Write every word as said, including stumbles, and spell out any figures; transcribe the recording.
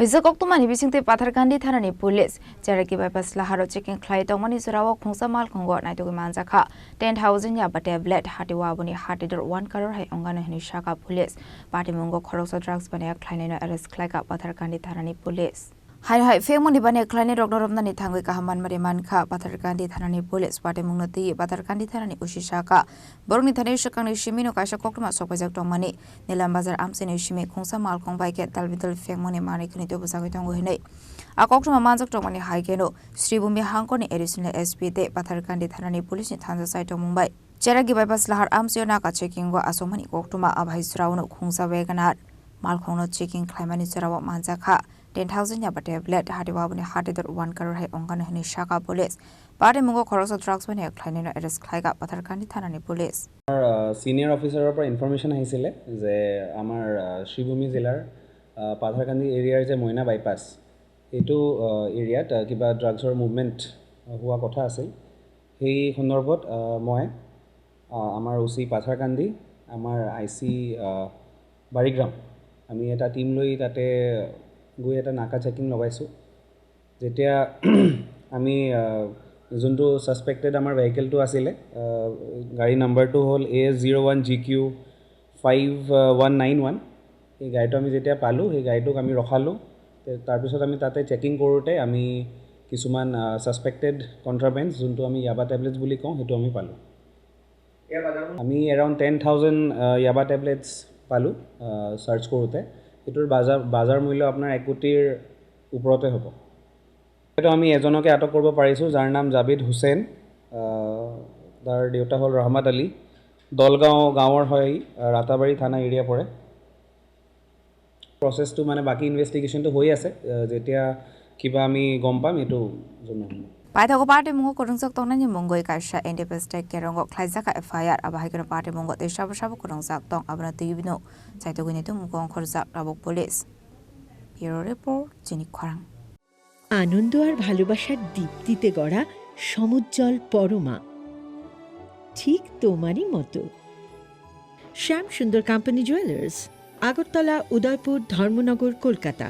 Kaisa koktwmani bisingtwi Patharkandi thanani police Cheraki bypass laharo checking khlai tongmani jorao khungsa malkhungo naitugwi manjakha ten thousand yaba tablet, hati waboni hati dor one crore hai ongano hinwi sakha police. Patimungo khoroksa drugs baniya khlainaino arrest khlaikha Patharkandi thanani police. Haino hai phengmani baniya khlainai rokno romnani thangwi kaham manmari mankha Patharkandi thanani police. Patimungno twiwi Patharkandi thanani O C sakha, borokni thani swkangni simino kaisa koktwma sokpaijak tongmani. Nilam Bazar amchaini simi khungsa malkhung bai khe talbidal phengmani manwi khwnwi tubujagwi tongo hinwi a koktwma manjak tongmani hai kheno Sribhumi hangkorni additional S P tei Patharkandi thanani police ni thansa sai tongmung bai Cheraki bypass lahar amchaio naka checking o achomani koktwma. Abai jorao no khungsa Wagoner malkhungno checking khlaimani jorao manjakha ten thousand yaba tablet, hati waboni hati dor one crore hai ongkano hinwi sakha police. Patimungo khoroksa drugs baniya khlainaino arrest khlaikha Patharkandi thanani police. আমাৰ, আহ, ছিনিয়ৰ অফিচাৰৰ পৰা ইনফৰমেশ্যন আহিছিলে যে আমাৰ, আহ, শ্ৰীভূমি জিলাৰ, আহ, পাথাৰকান্দি এৰিয়াৰ যে মইনা বাইপাছ, সেইটো, আহ, এৰিয়াত, আহ, কিবা ড্ৰাগছৰ মুভমেণ্ট হোৱা কথা আছিল। সেই সন্দৰ্ভত, আহ, মই, আহ, আমাৰ অ চি পাথাৰকান্দি, আমাৰ আই চি, আহ, বাৰিগ্ৰাম, আমি এটা টীম লৈ তাতে গৈ এটা নাকা চেকিং লগাইছোঁ। যেতিয়া আমি, আহ, যোনটো ছাছপেক্টেড আমাৰ ভেহিকেলটো আছিলে, আহ, গাড়ী নাম্বাৰটো হ'ল A S zero' one G Q five one nine one. সেই গাড়ীটো আমি যেতিয়া পালোঁ, সেই গাড়ীটোক আমি ৰখালোঁ। তে-, তাৰপিছত আমি তাতে চেকিং কৰোঁতে আমি কিছুমান, আহ, ছাছপেক্টেড কণ্ট্ৰাবেণ্ডছ, যোনটো আমি য়াবা টেবলেটছ বুলি কওঁ, সেইটো আমি পালোঁ। আমি এৰাউণ্ড টেন থাউজেণ্ড, আহ, য়াবা টেবলেটছ পালোঁ, আহ, ছাৰ্চ কৰোঁতে। সেইটোৰ বাজাৰ, বাজাৰ মূল্য আপোনাৰ এক কোটিৰ ওপৰতে হ'ব। এইটো আমি এজনকে আটক কৰিব পাৰিছোঁ, যাৰ নাম জাবিদ হুছেইন। আহ, তাৰ দেউতা হ'ল ৰহমত আলী। দলগাঁও গাঁৱৰ হয়, আহ, ৰাতাবাৰী থানা এৰিয়া পৰে। প্ৰচেছটো মানে বাকী ইনভেষ্টিগেশ্যনটো হৈ আছে। আহ, যেতিয়া কিবা আমি গম পাম, এইটো জনোৱা হ'ব। Paithago patimungo kwrwngjak tongnani mungwi kaisa N D P S tei Kerongo khlaijak F I R, abo hai kheno patimungo tei sabo sabo kwrwngjak tong, abono twiwi bino chaitugwini tumung ongkhorjak tabuk police. Bureau report, Chini Khorang. আনন্দ আর ভালোবাসার দীপ্তিতে গড়া সমুজ্জ্বল পরমা, ঠিক তোমারই মতো। শ্যাম সুন্দর company jewellers, Agartala, উদয়পুর, ধর্মনগর, কলকাতা।